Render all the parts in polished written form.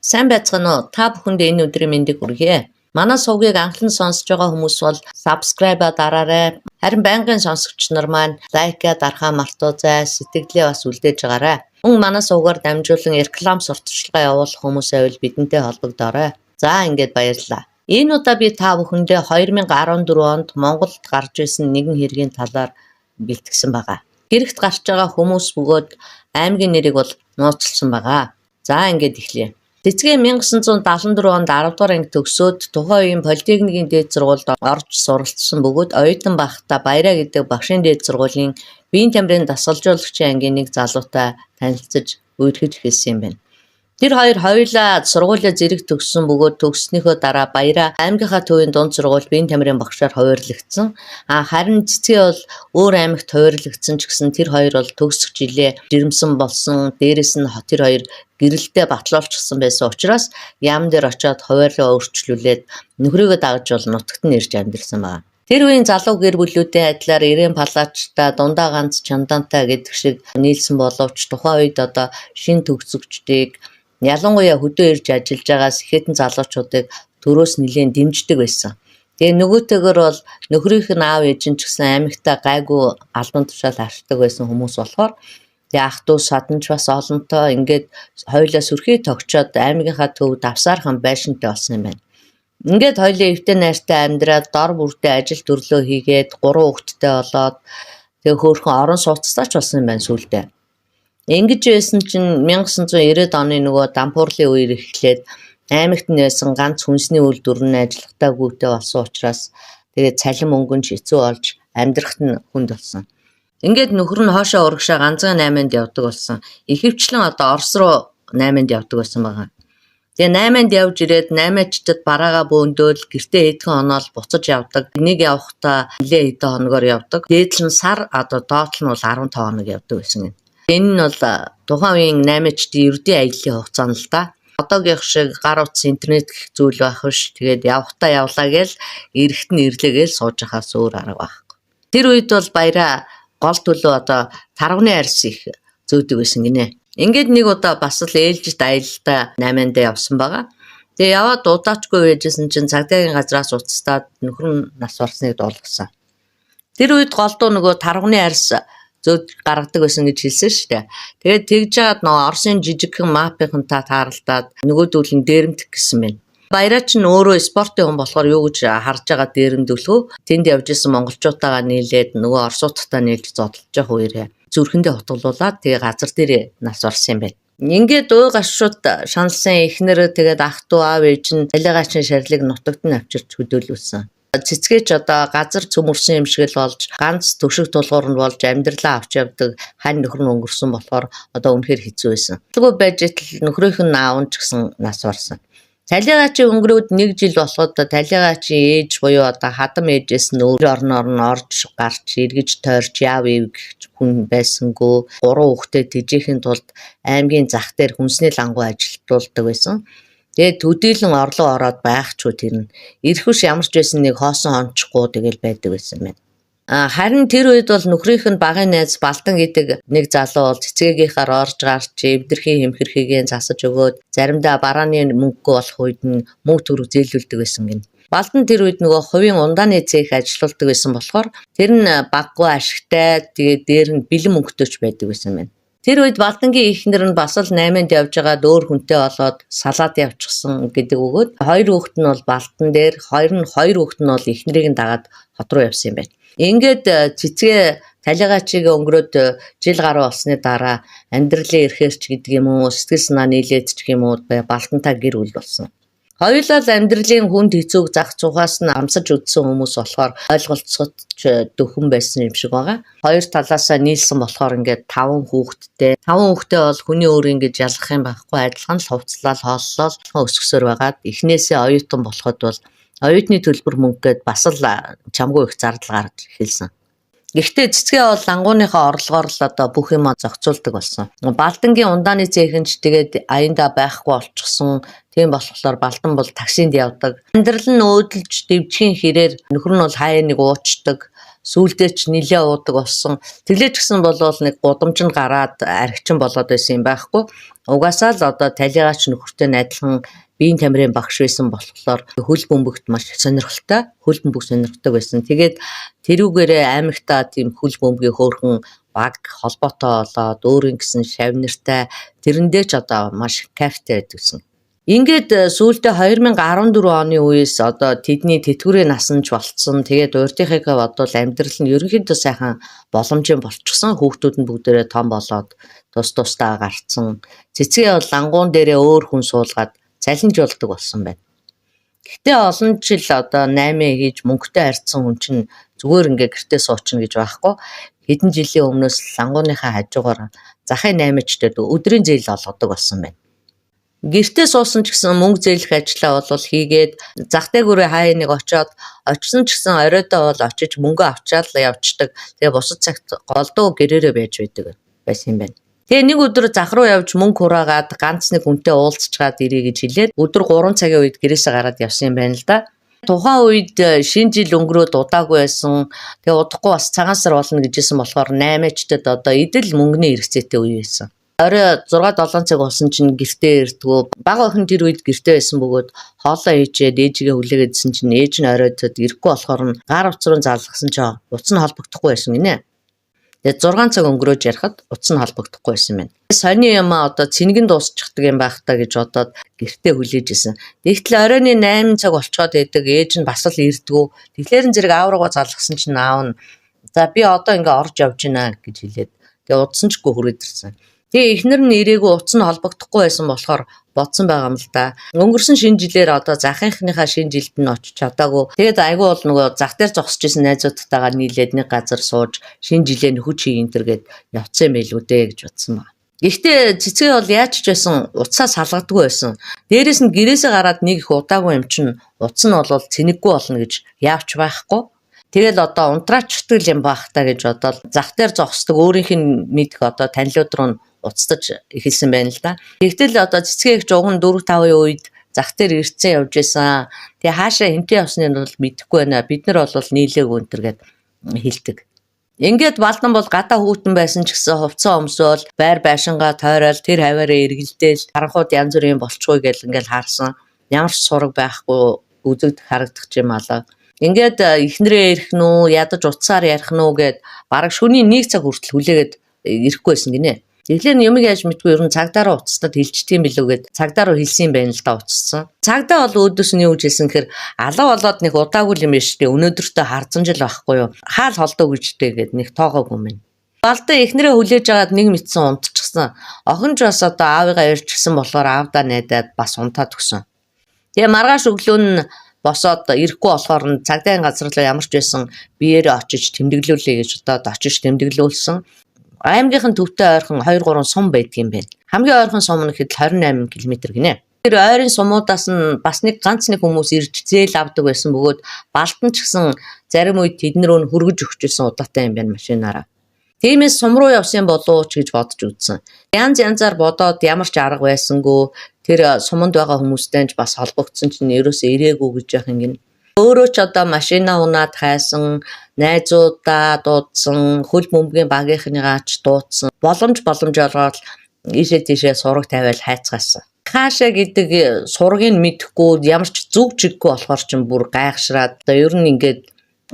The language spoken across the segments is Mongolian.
Сайн байцгаана уу? Та бүхэнд энэ өдрийн мэндийг хүргье. Манай сувгийг анхлан сонсож байгаа хүмүүс бол subscribe-а дараарай. Харин байнгын сонсогч нар маань лайкаа дарахаа мартуузай, сэтгэлдээ бас үлдээж байгаарай. Мөн манай сувгаар дамжуулан реклам сурталчилгаа явуулах хүмүүс байвал бидэнтэй холбогдоорой. За ингээд баярлалаа. Энэ удаа би та бүхэндээ 2014 онд Монголд гарч исэн нэгэн хэргийн талаар бэлтгэсэн байгаа. Хэрэгт гарч байгаа хүмүүс бөгөөд аймгийн нэрийг бол нууцлсан байгаа. За ингээд эхлэе. Цэцгээ 1974 онд 10 дугаар анги төгсөөд тухайн үеийн политехникийн дээд сургуульд орж суралцсан бөгөөд оюутан байхдаа Баяраа гэдэг багшийн дээд сургуулийн биеийн тамирын дасгалжуулагчийн ангийн нэг залуутай танилцаж үерхэж эхэлсэн юм байна. Тэр хоёр хоёулаа сургуулиа зэрэг төгссөн бөгөөд төгссөнийхөө дараа Баяраа аймгийнхаа төвийн дунд сургууль биеийн тамирын багшаар хуваарлагдсан. А харин Цэцгээ бол өөр аймагт хуваарлагдсан ч гэсэн тэр хоёр бол төгсөх жилээ жирэмсэн болсон. Дээрээс нь тэр хоёр гэрэлтэй батлуулчихсан байсан учраас яам дээр очиод хуваарлаа өөрчлүүлээд нөхрийгөө дагаж бол нутагт нь ирж амьдарсан байна. Тэр үеийн залуу гэр бүлүүдийн адилаар Ирээн палаачтай дундаа ганц чандаантай гэдэг шиг нийлсэн боловч тухайн үед одоо шин төгсөгчдийг ялангуяа хөдөө ирж ажиллаж байгаа сэхэтэн залуучуудыг төрөөс нэлээн дэмждэг байсан. Тэгээ нөгөөтэйгөр бол нөхрийнх нь аав ээж нь ч гэсэн аймагтаа гайгүй албан тушаал арчдаг байсан хүмүүс болохоор тэгээ ах дүү саданч бас олонтой ингээд хоёулаа сүрхий тогтчоод аймгийнхаа төв давсаархан байшинтай болсон юм байна. Ингээд хоёулаа эвтэй найртай амьдраад дор бүрдээ ажил төрлөө хийгээд гурван хүүхэдтэй болоод тэгээ хөөрхөн орон сууцтай ч болсон юм байна сүүлдээ. Ингэж байсан чинь 1990-ад оны нөгөө дампуурлын үеэр эхлээд аймагт нь байсан ганц хүнсний үйлдвэр нь ажиллахтаа гүйтэй болсон учраас тэгээд цалин мөнгө нь ч хэцүү болж амьдрахт нь хүнд болсон. Ингээд нөхөр нь хоошоо урагшаа ганцхан 8-нд явдаг болсон. Ихэвчлэн одоо Орос руу 8-нд явдаг байсан байгаа. Тэгээ 8-нд явж ирээд 8-чдад бараагаа бөөндөөл гэртээ хэдхэн оноол буцаж явдаг. Нэг явахдаа нэлээ хэдэн хоногоор явдаг. Дээдл нь сар одоо доотлол нь бол 15 хоног явдаг байсан юм. Энэ нь бол тухайн үеийн 8-чдын ердийн аяллаа хугацаа нь л да. Одоогийнх шиг гар утас интернет гэх зүйл байх биш. Тэгээд явахдаа явлаа гээл эрэхт нь ирлээ гээл сууж байхаас өөр арга байхгүй. Тэр үед бол Баяраа гол төлөө одоо тарваны арьс их зөөдөг байсан гинэ. Ингээд нэг удаа бас л ээлжит аялалдаа 8-нд явсан байгаа. Тэгээ яваад удаачгүй байжсэн чинь цагдаагийн газраас уцтаад нөхөр нь нас барсныг дуулгасан. Тэр үед голдуу нөгөө тарваны арьс зөөд гаргадаг байсан гэж хэлсэн шүү дээ. Тэгээд тэгж жагаад нөгөө Оросын жижигхэн мафийнхантай тааралдаад нөгөөдүүл нь дээрэмдэх гэсэн байна. Баяраа ч нь өөрөө спортын хүн болохоор юу гэж харж байгаа дээрэмдүүлэх үү? Тэнд явж исэн монголчуудтайгаа нийлээд нөгөө орсуудтай нийлж зодолж явах үеэрээ зүрхэндээ хутгалуулаад тэгээ газар дээрээ нас барсан юм байна. Ингээд уй гашууд шаналсан эхнэр тэгээд ах トゥ аав ээж нь талигаачийн шарилыг нутагт нь авчирч хөдөөлүүлсэн. Цэцгээч одоо газар цөмөрсөн юм шиг л болж ганц төшөг тулгуур нь болж амьдралаа авч явдаг хань нөхөр нь өнгөрсөн болохоор одоо үнэхээр хэцүү байсан. Тэгвэл байж итл нөхрийнх нь аав нь ч гэсэн нас барсан. Талигаачийн өнгөрөөд нэг жил болоход талигаачийн ээж буюу одоо хадам ээжээс нь өөр орноор нь орж гарч эргэж тойрч яав ив гэх хүн байсангүй. Гурван хүүхдээ тэжээхийн тулд аймгийн зах дээр хүнсний лангуу ажилтуулдаг байсан. Тэгээд төдийлөн орлого ороод байх ч үү тэр нь. Ирэх биш ямар ч байсан нэг хоосон онцохгүй тэгэл байдаг байсан байна. А харин тэр үед бол нөхрийнх нь багын найз Балдан гэдэг нэг залуу бол цэцгээгийнхаар орж гарч эвдэрхийн хэмхэрхийгээ засаж өгөөд заримдаа барааны мөнгөгүй болох үед нь мөнгө төгрөг зээлүүлдэг байсан гин. Балдан тэр үед нөгөө хувийн ундааны цех ажилуулдаг байсан болохоор тэр нь баггүй ашигтай тэгээд дээр нь бэлэн мөнгөтэй ч байдаг байсан байна. Тэр үед Балдангийн эхнэр нь бас л 8-нд явж байгаад өөр хүнтэй болоод салаад явчихсан гэдэг өгөөд хоёр хүүхэд нь бол Балдан дээр хоёр хүүхэд нь бол эхнэрийг нь дагаад хот руу явсан юм байна. Ингээд цэцгээ талигаачийг өнгөрөөд жил гаруй болсны дараа амьдралын эрхээр ч гэдэг юм уу сэтгэл санаа нийлээд ч гэх юм уу Балдантай гэр бүл болсон. Хоёулаа л амьдралын хүнд хэцүүг зах зугаас нь амсаж үзсэн хүмүүс болохоор ойлголцоход ч дөхөн байсан юм шиг байгаа. Хоёр талаасаа нийлсэн болохоор ингээд таван хүүхэдтэй. Таван хүүхэдтэй бол хүний өөр ингэж ялгах юм байхгүй адилхан л хувцлал хооллол өсгсөр байгаад эхнээсээ оюутан болоход бол оюутны төлбөр мөнгө гээд бас л чамгүй их зардал гарч эхэлсэн. Гэхдээ цэцгээ бол лангууныхаа орлогоор л одоо бүх юмаа зохицуулдаг болсон. Балдангийн ундааны цех нь ч тэгээд аяндаа байхгүй болчихсон. Тийм болохоор Балдан бол таксинд явдаг. Амьдрал нь өөдөлж дэвжихийн хэрээр нөхөр нь бол хаяа нэг уучдаг. Сүүлдээ ч нилээ уудаг болсон. Тэглээ ч гэсэн болвол нэг гудамж нь гараад архичин болоод байсан юм байхгүй. Угаасаа л одоо талигаач нөхөртэй нь адилхан биеийн тамирын багш байсан болохоор хөл бөмбөгт маш сонирхолтой, хөл бөмбөг сонирхдаг байсан. Тэгээд тэрүүгээрээ аймагтаа тийм хөл бөмбөгийн хөөрхөн баг холбоотой болоод өөрийн гэсэн шавь нартай тэрэндээ ч одоо маш кайфтай байдагсан. Ингээд сүүлдээ 2014 оны үеэс одоо тэдний тэтгэврийн нас нь ч болцсон. Тэгээд урдынхыгаа бодвол амьдрал нь ерөнхийдөө сайхан боломжийн болчихсон. Хүүхдүүд нь бүгдээрээ том болоод тус тусдаа гарцсан. Цэцгээ бол лангуун дээрээ өөр хүн суулгаад цалинжуулдаг болсон байна. Гэхдээ олон жил одоо 8 хийж мөнгөтэй харьцсан хүн чинь зүгээр ингээ гэртээ суучна гэж байхгүй. Хэдэн жилийн өмнөөс лангууныхаа хажуугаар захын 8-чдад өдрийн зээл олгодог болсон байна. Гэртээ суусан ч гэсэн мөнгө зээлэх ажлаа бол хийгээд зах дээгүүрээ хаяа нэг очиод очисон ч гэсэн оройдоо бол очиж мөнгө авчаад л явцдаг. Тэгээ бусад цагт голдуу гэрээрээ байж байдаг байсан юм байна. Тэгээ нэг өдөр зах руу явж мөнгө хураагаад ганц нэг хүнтэй уулзчгаад ирье гэж хэлээд өдөр 3 цагийн үед гэрээсээ гараад явсан юм байна л да. Тухайн үед шинэ жил өнгөрөөд удаагүй байсан. Тэгээ удахгүй бас цагаан сар болно гэж хэлсэн болохоор 8-чдад одоо идэл мөнгөний хэрэгцээтэй үе байсан. Орой 6 7 цаг болсон чинь гэртээ ирдгүү. Бага охин тэр үед гэртээ байсан бөгөөд хоолоо хийчээд ээжигээ хүлээгээдсэн чинь ээж нь оройдод ирэхгүй болохоор нь гар утас руу залгасан чинь утас нь холбогдохгүй байсан гинэ. Тэгээд 6 цаг өнгөрөөж ярихад утас нь холбогдохгүй байсан байна. Сони юм а одоо цэнгэн дуусчихдаг юм байх та гэж бодоод гэртээ хүлээж исэн. Тэгтэл оройн 8 цаг болцоод байдаг ээж нь бас л ирдгүү. Тэгэхээр нь зэрэг аав руугаа залгасан чинь аав нь за би одоо ингээ орж явж гинэ гэж хэлээд тэгээ удсан чгүй хүрээд ирсэн. Тэгээ эхнэр нь ирээгүй утас нь холбогдохгүй байсан болохоор бодсон байгаа юм л да. Өнгөрсөн шинэ жилээр одоо захынхныхаа шинэ жилд нь очиж чадаагүй. Тэгээд айгүй бол нөгөө зах дээр зогсож исэн найзуудтайгаа нийлээд нэг газар сууж шинэ жилээ нөхөж хий энэ төр гээд явцсан юм байлгүй дээ гэж бодсон байна. Гэхдээ цэцгээ бол яаж ч байсан утсаа салгадаггүй байсан. Дээрээс нь гэрээсээ гараад нэг их удаагүй юм чинь утас нь бол цэнэггүй болно гэж яавч байхгүй. Тэгэл одоо унтраачдаг юм баах та гэж бодоод зах дээр зогсдог өөрийнх нь мэдэх одоо танилуд руу нь уцтаж эхэлсэн байна л да. Тэгтэл одоо цэцгээ эгч уг нь 4 5-ын үед зах дээр ирцэн явж исэн. Тэгээ хаашаа хэнтэй явсныг нь бол мэдэхгүй байна. Бид нар бол нийлээгүй энэ төр гэд хэлдэг. Ингээд Балдан бол гадаа хүүтэн байсан ч гэсэн хувцас өмсөөл байр байшингаа тойрол тэр хаваараа эргэлдээл харанхууд янз бүрийн болчгүй гэл ингээл харсан. Ямар ч сураг байхгүй үзэгдэх харагдах юм алаа. Ингээд эхнэрээ ирэх нь үү, ядаж утсаар ярих нь үү гэд бараг шөнийн 1 цаг хүртэл хүлээгээд ирэхгүй байсан гинэ. Тэгэхээр нь юмыг яаж мэдгүй ер нь цагдаа руу уцтаад хэлчихдэг юм билүү гэд цагдаа руу хэлсэн юм байна л да уцсан. Цагдаа бол өөдөөс нь юу гэж хэлсэн гэхээр алга болоод нэг удаагүй юм биш үү? Өнөөдөртөө харзан жил байхгүй юу? Хаал холдоо гэжтэй гэд нэг тоогоогүй юм байна. Балдан эхнэрээ хүлээж агаад нэг мэдсэн унтчихсан. Охин ч бас одоо аавыгаа ирчихсэн болохоор аавдаа найдаад бас унтаад өгсөн. Тэгээ маргааш өглөө нь босоод ирэхгүй болохоор нь цагдаагийн газар руу ямар ч байсан биеэрээ очиж тэмдэглүүлье гэж бодоод очиж тэмдэглүүлсэн. Аймгийнхан төвтэй ойрхон 2 3 сум байдаг юм байна. Хамгийн ойрхон сум нь гэхэд 28 км гинэ. Тэр ойрын сумуудаас нь бас нэг ганц нэг хүмүүс ирж зээл авдаг байсан бөгөөд Балдан ч гэсэн зарим үед тэднэр өн хөргөж өгч ирсэн удаатай юм байна машинаараа. Тиймээс сум руу явсан болов уу ч гэж бодож үзсэн. Янз янзаар бодоод ямар ч арга байсангүй тэр суманд байгаа хүмүүстэй ч бас холбогдсон чинь ерөөсөө ирээгүй гэж яах юм гин. Өөрөө ч одоо машина унаад хайсан, найзуудаа дуудсан, хөл бөмбөгийн багийнхныгаа ч дуудсан. Боломж олгоод ийшээ тийшээ сураг тавиал хайцгаасан. Хаашаа гэдэг сургийг мэдэхгүй ямар ч зүг чиггүй болохоор ч бүр гайхшраад одоо ер нь ингээд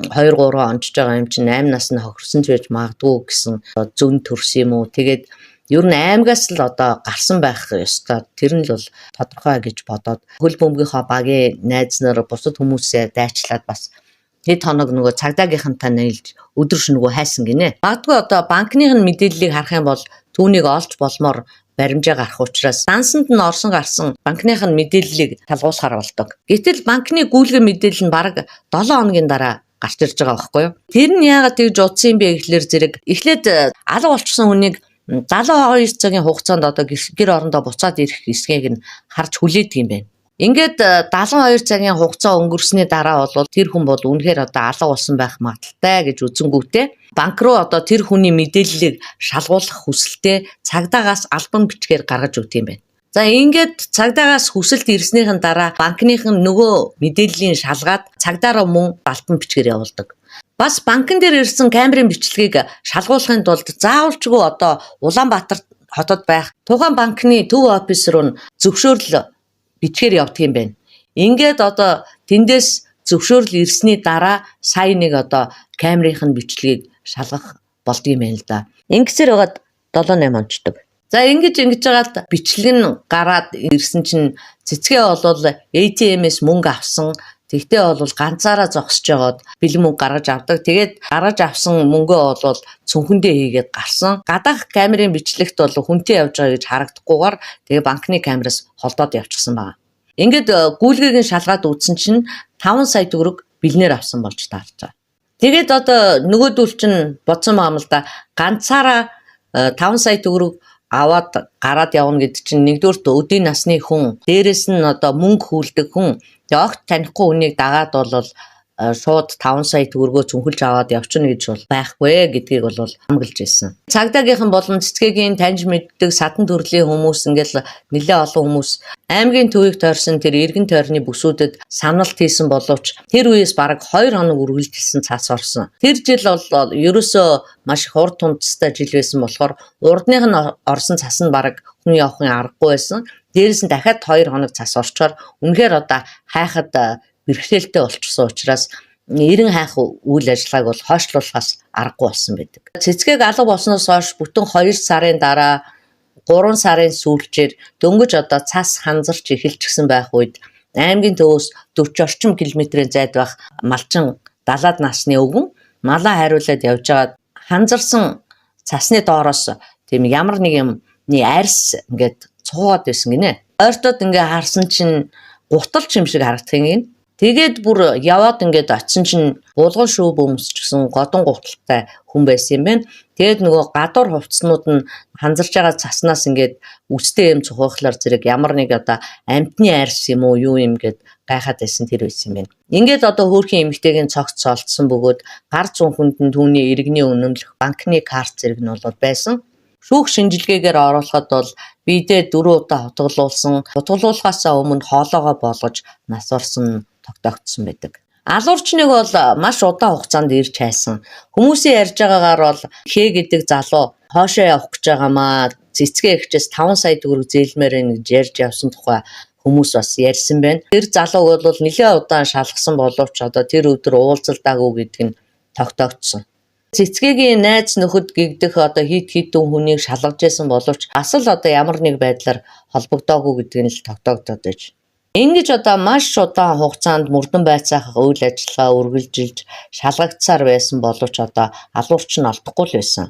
2 3 онжиж байгаа юм чинь 8 насны хохирсон ч байж магадгүй гэсэн зөн төрсөн юм уу. Тэгээд ер нь аймгаас л одоо гарсан байх ёстой. Тэр нь л бол тодорхой гэж бодоод хөл бөмбөгийнхөө багийн найз нар бусад хүмүүсээ дайчлаад бас хэд хоног нөгөө цагдаагийнхантай нийлж өдөр шөнөгүй хайсан гинэ. Магадгүй одоо банкных нь мэдээллийг харах юм бол түүнийг олж болмоор баримжаа гарах учраас дансанд нь орсон гарсан банкных нь мэдээллийг талгуулахар болдог. Гэтэл банкны гүйлгэн мэдээлэл нь бараг 7 хоногийн дараа гарч ирж байгаа байхгүй юу? Тэр нь яагаад тэгж удсан юм бэ гэхлээр зэрэг эхлээд алга болчихсон хүнийг 72 цагийн хугацаанд одоо гэр орондоо буцаад ирэх эсхийг нь харж хүлээдэг юм байна. Ингээд 72 цагийн хугацаа өнгөрсний дараа бол тэр хүн бол үнэхээр одоо алга болсон байх магадлалтай гэж үзэнгүүтээ банк руу одоо тэр хүний мэдээллийг шалгуулах хүсэлтэд цагдаагаас албан бичгээр гаргаж өгдөг юм байна. За ингээд цагдаагаас хүсэлт ирснийхэн дараа банкныхан нөгөө мэдээллийн шалгаад цагдаа руу мөн албан бичгээр явуулдаг. Бас банкн дээр ирсэн камерын бичлэгийг шалгуулахын тулд заавалчгүй одоо Улаанбаатар хотод байх тухайн банкны төв офис руу зөвшөөрөл бичгээр явдаг юм байна. Ингээд одоо тэндээс зөвшөөрөл ирсний дараа сая нэг одоо камерын нь бичлэгийг шалгах болдго юм байна л да. Ингэсээр байгаад 7 8 онцдог. За ингэж жагаад бичлэг нь гараад ирсэн чинь Цэцгээ бол ATM-ээс мөнгө авсан. Тэгтээ бол ганцаараа зогсож байгаад бэлэн мөнгө гаргаж авдаг. Тэгээд гаргаж авсан мөнгөө бол цүнхэндээ хийгээд гарсан. Гадаах камерын бичлэгт бол хүнтэй явж байгаа гэж харагдахгүйгээр тэгээ банкны камераас холдоод явчихсан байна. Ингээд гүйлгээг нь шалгаад үзсэн чинь 5 сая төгрөг бэлнээр авсан болж таарч байгаа. Тэгээд одоо нөгөөдөл чинь бодсон байгаа юм л да. Ганцаараа 5 сая төгрөг аваад гараад явна гэдэг чинь нэгдүгээрт өдийн насны хүн, дээрэс нь одоо мөнгө хүлдэг хүн, тэгээ огт танихгүй хүнийг дагаад бол шууд 5 сая төгрөгөө цүнхэлж аваад явчихна гэж бол байхгүй гэдгийг бол хамгаалж ирсэн. Цагдаагийнхан болон цэцгээгийн таньж мэддэг садан төрлийн хүмүүс ингээл нэлээ олон хүмүүс аймгийн төвийг тойрсон тэр эргэн тойрны бүсүүдэд саналт хийсэн боловч тэр үеэс бараг 2 хоног үргэлжилсэн цас орсон. Тэр жил бол ерөөсөө маш их урд тундастай жил байсан болохоор урдных нь орсон цас нь бараг хүн явахын аргагүй байсан. Дээрээс нь дахиад 2 хоног цас орчоор үнэхээр одоо хайхад бэрхшээлтэй болчихсон учраас эрен хайх үйл ажиллагааг бол хойшлуулахаас аргагүй болсон байдаг. Цэцгээг алга болсноос хойш бүтэн 2 сарын дараа 3 сарын сүүлчээр дөнгөж одоо цас ханзарч эхэлчихсэн байх үед аймгийн төвөөс 40 орчим километрийн зайд байх малчин 70-аад насны өвгөн малаа хайруулад явж байгаад ханзарсан цасны доороос тийм ямар нэг юмны арьс ингээд цуугаад байсан гинэ. Ойртоод ингээ харсан чинь гуталч юм шиг харагдах юм. Тэгээд бүр яваад ингээд очисон чинь булган шүүб өмсчихсэн годон гуталтай хүн байсан юм байна. Тэгээд нөгөө гадуур хувцснууд нь ханзарч байгаа цаснаас ингээд үстэй юм цухуйхлаар зэрэг ямар нэг одоо амтны арьс юм уу юу юм гэд гайхаад байсан тэр байсан юм байна. Ингээд одоо хөөрхийн эмэгтэйгийн цогц солдсон бөгөөд гар зүүнхэнд нь түүний иргэний үнэмлэх банкны карт зэрэг нь бол байсан. Шүүх шинжилгээгээр оруулахад бол биедээ 4 удаа хутгалуулсан. Хутгалуулахаас өмнө хоолоогоо болгож нас орсон тогтоогдсон байдаг. Алуурчныг бол маш удаан хугацаанд ирж хайсан. Хүмүүсийн ярьж байгаагаар бол Хэ гэдэг залуу хоошоо явах гэж байгаамаа. Цэцгээ ихчээс 5 сая төгрөг зээлмээр байна гэж ярьж явсан тухай хүмүүс бас ярьсан байна. Тэр залууг бол нэлээд удаан шалгасан боловч одоо тэр өдөр уулзалдаагүй гэдг нь тогтоогдсон. Цэцгээгийн найз нөхөд гэгдэх одоо хит хитэн хүнийг шалгаж байсан боловч бас л одоо ямар нэг байдлаар холбогдоогүй гэдг нь л тогтоогдоод байж. Ингэж одоо маш удаан хугацаанд мөрдөн байцаах үйл ажиллагаа үргэлжилж шалгагдсаар байсан боловч одоо алуурч нь олдохгүй л байсан.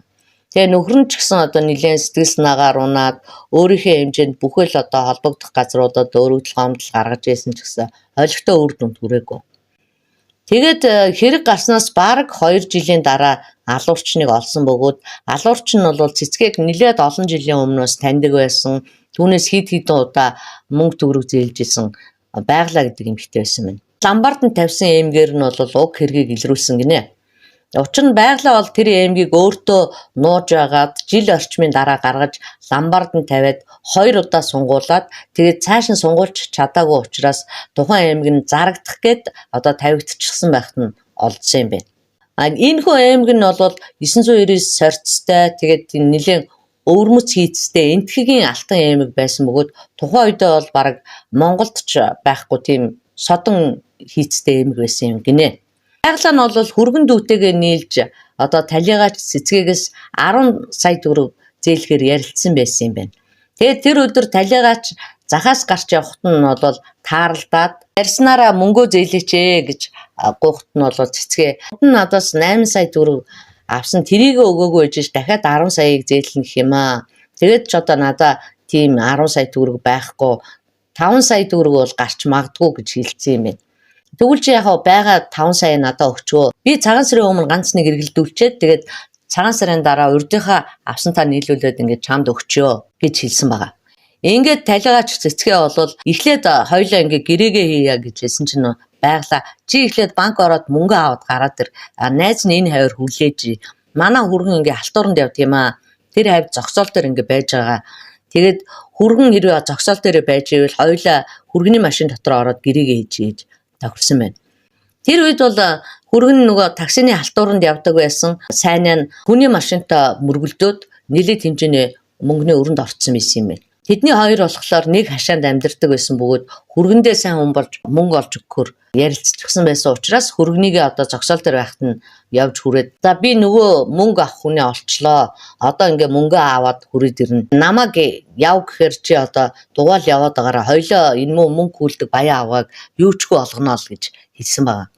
Тэгээ нөхөр нь ч гэсэн одоо нэлээд сэтгэл санаагаар унаад өөрийнхөө хэмжээнд бүхэл одоо холбогдох газруудад өргөдөл гомдол гаргаж ирсэн ч гэсэн олигтой үр дүнд хүрээгүй. Тэгээд хэрэг гарснаас бараг 2 жилийн дараа алуурчныг олсон бөгөөд алуурч нь бол цэцгээг нэлээд олон жилийн өмнөөс таньдаг байсан. Түүнээс хэд хэдэн удаа мөнгө төгрөг зээлж исэн байглаа гэдэг эмэгтэй байсан байна. Ламбард нь тавьсан эмгээр нь бол уг хэргийг илрүүлсэн гинэ. Учир нь байглаа бол тэр эмгийг өөртөө нууж байгаад жил орчмын дараа гаргаж ламбард нь тавиад 2 удаа сунгуулад тэгээд цааш нь сунгуулж чадаагүй учраас тухайн эмэг нь зарагдах гээд одоо тавигдчихсан байхад нь олдсон юм байна. А энэ хүү эмэг нь бол 999 сорьцтой тэгээд нэлээд өвөрмөц хийцтэй энэтхэгийн алтан эмэг байсан бөгөөд тухайн үедээ бол бараг Монголд ч байхгүй тийм содон хийцтэй эмэг байсан юм гинэ. Байглаа нь бол хүргэн дүүтэйгээ нийлж одоо талигаач цэцгээгээс 10 сая төгрөг зээлэхээр ярилцсан байсан юм байна. Тэгээд тэр өдөр талигаач захаас гарч явхад нь бол тааралдаад ярьснараа мөнгөө зээлээч ээ гэж гуйхад нь бол цэцгээ надаас 8 сая төгрөг авсан тэрийг өгөөгүй байж дахиад 10 саяыг зээлнэ гэх юм аа. Тэгээд ч одоо надаа тийм 10 сая төгрөг байхгүй 5 сая төгрөг бол гарч магадгүй гэж хэлсэн юм байна. Тэгвэл чи яг байгаа 5 сая надад өгчөө. Би цагаан сарын өмнө ганц нэг эргэлдүүлчихэд тэгээд цагаан сарын дараа урдынхаа авсантаа нийлүүлээд ингээд чамд өгчөө гэж хэлсэн байгаа. Ингээд талигаач цэцгээ болвол эхлээд хоёлаа ингээд гэрээгээ хийя гэж хэлсэн чинь байглаа. Чи эхлээд банк ороод мөнгө аваад гараад ир. Найз нь энэ хавар хүлээж. Манай хүргэн ингээд халтууранд явдаг юм аа. Тэр хавь зогсоол дээр ингээд байж байгаа. Тэгээд хүргэн хэрвээ зогсоол дээр байж ивэл хоёлаа хүргэний машин дотор ороод гэрээгээ хийж хийж тохирсон байна. Тэр үед бол хүргэн нөгөө таксины халтууранд явдаг байсан. Сайн нь хүний машинтай мөргөлдөөд нэлээд хэмжээний мөнгөний өрөнд орцсон байсан юм байна. Тэдний хоёр болохоор нэг хашаанд амьдардаг байсан бөгөөд хүргэндээ сайн хүн болж мөнгө олж өгөхөөр ярилцчихсан байсан учраас хүргэнийгээ одоо зогсоол дээр байхад нь явж хүрээд, за би нөгөө мөнгө авах хүнээ олчлоо. Одоо ингээ мөнгө аваад хүрээд ирнэ. Намайг яв гэхээр чи одоо дугаал яваад байгаараа хоёлоо энэ мөө мөнгө хүлдэг баян авгааг юучгүй олгоно л гэж хэлсэн байгаа.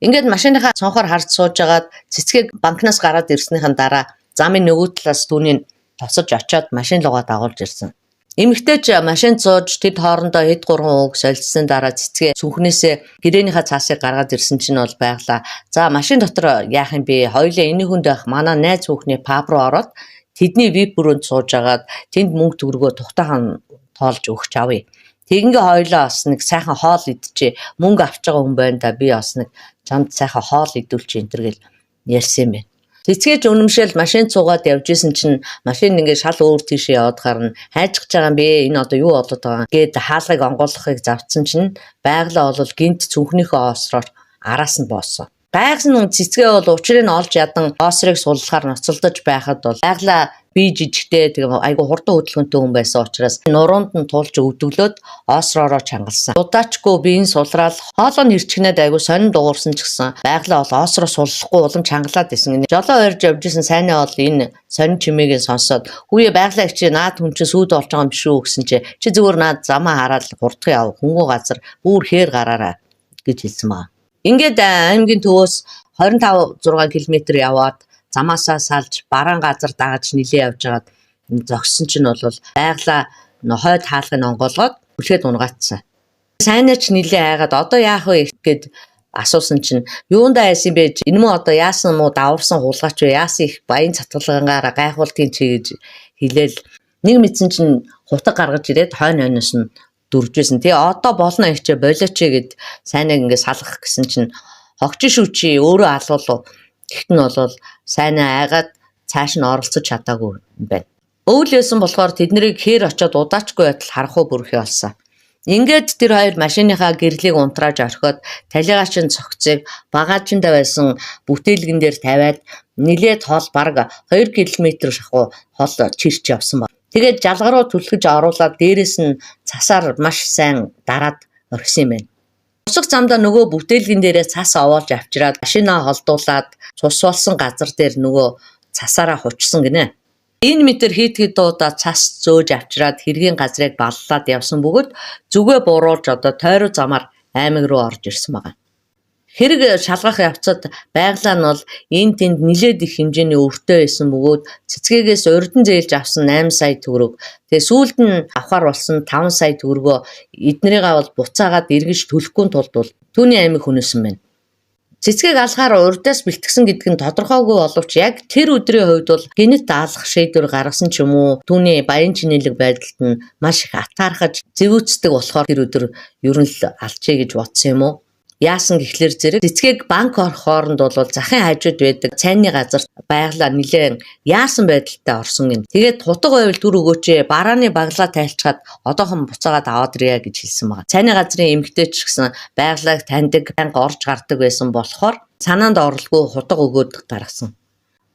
Ингээд машиныхаа цонхоор харж сууж агаад цэцгийг банкнаас гараад ирснийхэн дараа замын нөгөө талаас түүнийг тосож очиод машин руугаа дагуулж ирсэн. Эмэгтэй ч машинд сууж тэд хоорондоо хэд гурван үг солилцсны дараа цэцгээ сүнхнээсээ гэрээнийхээ цаасыг гаргаад ирсэн чинь бол байглаа. За машин дотор яах юм бэ? Хоёулаа энэ хүнд байх манай найз хүүхний паб руу ороод тэдний VIP өрөөнд сууж агаад тэнд мөнгө төгрөгөө тухтайхан тоолж өгч авъя. Тэгингээ хоёулаа бас нэг сайхан хоол идчихэ. Мөнгө авч байгаа хүн байна да. Би бас нэг чамд сайхан хоол идүүлчих энэ төр гэл ярьсан юм байна. Цэцгээж үнэмшээл машинд суугаад явж исэн чинь машин ингээ шал өөр тийшээ яваад харна. Хайжгаж байгаа юм бэ? Энэ одоо юу болоод байгаа гээд хаалгыг онгойлгохыг завцсан чинь байглаа бол гинт цүнхнийхөө оосроор араас нь боосон. Гайхсан цэцгээ бол учрыг нь олж ядан оосрыг суллахаар ноцолдож байхад бол байглаа би жижигтэй тэгээ айгу хурдан хөдөлгөөнтэй хүн байсан учраас нуруунд нь тулж өвдөглөөд оосроороо чангалсан. Удаачгүй биеийн сулраал хоолоо нь ирчгэнээд айгу сонин дуурсан ч гэсэн байглаа бол оосроо суллахгүй улам чангалаад исэн. Жолоо ойрж явж исэн сайнаа бол энэ сонин чимээг сонсоод хүүе байглаа чи наад хүн чи сүйд болж байгаа юм биш үү гэсэн чи чи зүгээр наад замаа хараад хурдхан яв хөнгөө газар бүр хээр гараараа гэж хэлсэн байна. Ингээд аймгийн төвөөс 25 6 км яваад замаасаа салж бараан газар дагаж нилээ явж байгаад зогссон чинь бол байглаа хойд хаалгыг онгоолгоод түлхээд унгаацсан. Сайнаач нилээ айгаад одоо яах вэ гэд асуусан чинь юундаа айсан бэ? Энэ мө одоо яасан мó даварсан хулгайч вэ? Яасан их баян цатгалгангаараа гайхуултын чи гэж хэлээл нэг мэдсэн чинь хутаг гаргаж ирээд хойно хойноос нь дүржсэн. Тэгээ одоо болно их чи болооч гэд сайныг ингээ салгах гэсэн чинь хогч шүү чи өөрөө алуулав. Тэгт нь бол сайнаа айгаад цааш нь оролцож чадаагүй юм байна. Өвөл байсан болохоор тэднийг хээр очиод удаачгүй байтал харахгүй бүрхий болсон. Ингээд тэр хоёр машиныхаа гэрлийг унтрааж орхиод талигачин цогцыг багаажиндаа байсан бүтээлгэн дээр тавиад нилээд хол бараг 2 км шахуу хол чирч явсан ба. Тэгээд жалга руу түлхэж оруулаад дээрэс нь цасаар маш сайн дараад орхисон юм байна. Босох замдаа нөгөө бүтээлгэн дээрээ цас овоолж авчираад машинаа холдуулаад цус болсон газар дээр нөгөө цасаараа хучсан гинэ. Энэ мэтэр хит хит удаа цас зөөж авчираад хэргийн газрыг баллаад явсан бөгөөд зүгээ буруулж одоо тойруу замаар аймаг руу орж ирсэн байгаа. Хэрэг шалгах явцад байглаа нь бол энэ тэнд нилээд их хэмжээний өртөө байсан бөгөөд цэцгээгээс урдэн зээлж авсан 8 сая төгрөг. Тэгээ сүүлд нь авахар болсон 5 сая төгрөгөө эднэрийгээ бол буцаагаад эргэж төлөхгүй тулд бол түүний аймаг хөнөөсөн байна. Цэцгийг алахаар урдаас бэлтгэсэн гэдэг нь тодорхойгүй боловч яг тэр өдрийн хувьд бол гэнэт алах шийдвэр гаргасан ч юм уу түүний баян чинэлэг байдалд нь маш их атаархаж зэвүүцдэг болохоор тэр өдөр ер нь л алчээ гэж бодсон юм уу? Яасан гэхлээр зэрэг цэцгийг банк орох хооронд бол захын хажууд байдаг цайны газар байглаа нилээн яасан байдалтай орсон юм. Тэгээд хутга байвал түр өгөөч ээ, барааны баглаа тайлчхаад одоохон буцаагаад аваад ирье гэж хэлсэн байгаа. Цайны газрын эмэгтэй ч гэсэн байглааг таньдаг, банк орж гардаг байсан болохоор санаанд оролгүй хутга өгөөд гаргасан.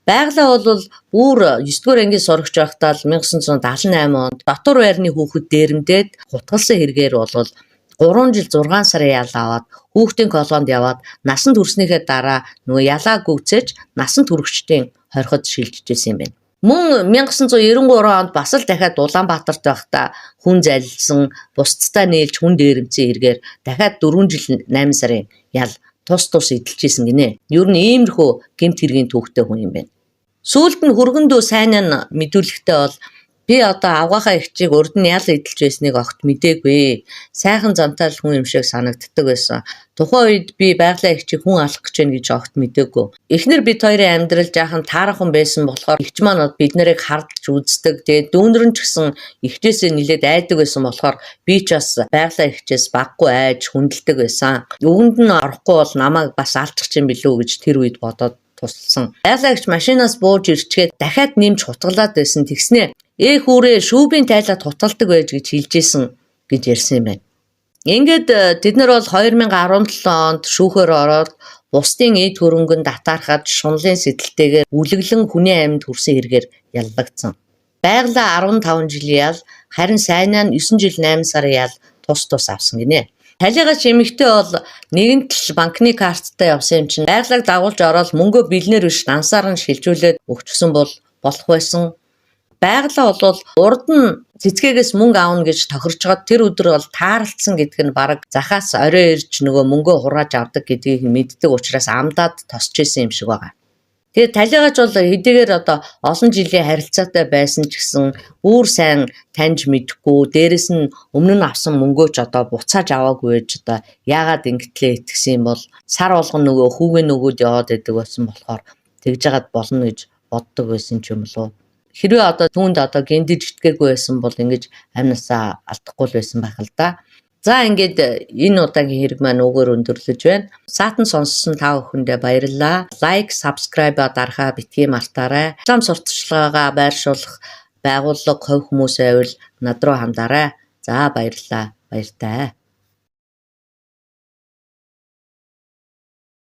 Байглаа бол бүр 9-р ангийн сурагч байхдаа л 1978 онд дотор байрны хүүхэд дээрэмдээд хутгалсан хэрэгээр бол 3 жил 6 сарын ял аваад хүүхдийн колонд яваад насан турснийхээ дараа нөгөө ялаа гүйцээж насан туршидтын хориход шилжижсэн юм байна. Мөн 1993 онд бас л дахиад Улаанбаатарт байхдаа хүн залилсан, бусдтай нийлж хүн дээрэмцэн хэрэгээр дахиад 4 жил 8 сарын ял тус тус эдэлжсэн гинэ. Ер нь иймэрхүү гэмт хэргийн түүхтэй хүн юм байна. Сүүлд нь хүргэндөө сайн нь мэдүүлэхтэй бол би одоо авгийнхаа эгчийг урд нь ял эдэлж байсныг огт мдээгүй. Сайхан замтай л хүн юм шиг санагддаг байсан. Тухайн үед би байгалийн эгчийг хүн алах гэж байна гэж огт мдээгүй. Эхнэр бид хоёрын амьдрал жаахан таархан байсан болохоор эгч маань бид нарыг хардж үздэг. Тэгээд дүүнэр нь ч гэсэн эгчээсээ нилээд айдаг байсан болохоор би ч бас байгалийн эгчээс баггүй айж хүндэлдэг байсан. Өгөнд нь орохгүй бол намайг бас алчих юм билүү гэж тэр үед бодоод тусалсан. Байгалийн эгч машинаас бууж ирчгээд дахиад нэмж хутгалаад байсан. Тэгснээ "Ээ хүүрээ шүүбийн тайлаад хутгалдаг байж" гэж хэлжсэн гэж ярьсан юм байна. Ингээд тэд нар бол 2017 онд шүүхээр ороод бусдын эд хөрөнгөнд атаархаад шунлын сэтэлтэйгээр үлэглэн хүний амьд хүрсэн хэрэгээр яллагдсан. Байгалаа 15 жилийн ял, харин Сайнаа нь 9 жил 8 сарын ял тус тус авсан гинэ. Талигаач эмэгтэй бол нэгэнт л банкны карттай явсан юм чинь байгалааг дагуулж ороод мөнгөө бэлнээр биш дансаар нь шилжүүлээд өгчихсөн бол болох байсан. Байгалаа бол урд нь цэцгээгээс мөнгө авна гэж тохирчоод тэр өдөр бол тааралцсан гэдг нь бараг захаас орой ирж нөгөө мөнгөө хурааж авдаг гэдгийг мэддэг учраас амдаад тосч исэн юм шиг байгаа. Тэгээд талигаач бол хэдийгээр одоо олон жилийн харилцаатай байсан ч гэсэн бүр сайн таньж мэдэхгүй, дээрэс нь өмнө нь авсан мөнгөө ч одоо буцааж аваагүй байж одоо яагаад ингэтлээ итгэсэн юм бол сар болгон нөгөө хүүгээ нөгөөд яваад байдаг байсан болохоор тэгж жагаад болно гэж боддог байсан ч юм болов. Хэрвээ одоо түүнд одоо гиндэж итгээгүй байсан бол ингэж амь насаа алдахгүй л байсан байх л да. За, ингээд энэ удаагийн хэрэг маань үүгээр өндөрлөж байна. Саатан сонссон та бүхэндээ баярлалаа. Like, subscribe дарахаа битгий мартаарай. Реклам сурталчилгаагаа байршуулах байгууллага, хувь хүмүүс байвал над руу хандаарай. За, баярлалаа. Баяртай.